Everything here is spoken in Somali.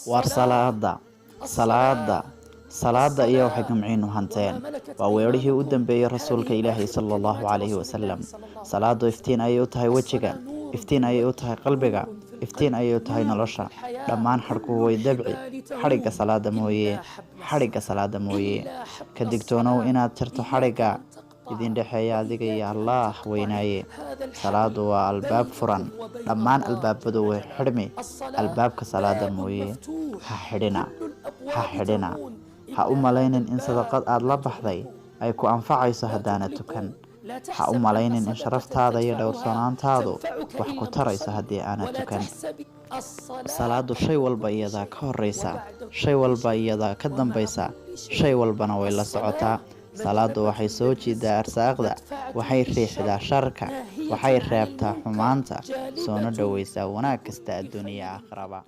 Waar salaada, salaada, salaada iyo waxay gamciinu hanteen. Waa weerarihii u dambeeyey Rasuulka Ilaahay sala Allahu calayhi wasalam. Salaadu iftiin ayay u tahay wejiga, iftiin ayay u tahay qalbiga, iftiin ayay u tahay nolosha. Dhammaan xadhkuhu way dabci, xadhigga salaada mooye, xadhigga salaada mooye. Ka digtoonow inaad jarto xadhigga idin dhexeeya adiga iyo Allaah weynaaye. Salaadu waa albaab furan, dhammaan albaabadu way xidhmi, albaabka salaada mooye. Ha xidhina, ha xidhina. Ha u malaynin in sadaqad aad la baxday ay ku anfacayso haddaanad tukan. Ha u malaynin in sharaftaada iyo dhowrsanaantaadu wax ku tarayso haddii aanad tukan. Salaadu shay walba iyadaa ka horeysa, shay walba iyadaa ka dambaysa, shay walbana way la socotaa. Salaadu waxay soo jiidaa arsaaqda, waxay riixdaa sharka, waxay reebtaa xumaanta, soona dhoweysaa wanaag kasta adduun iyo aakhiraba.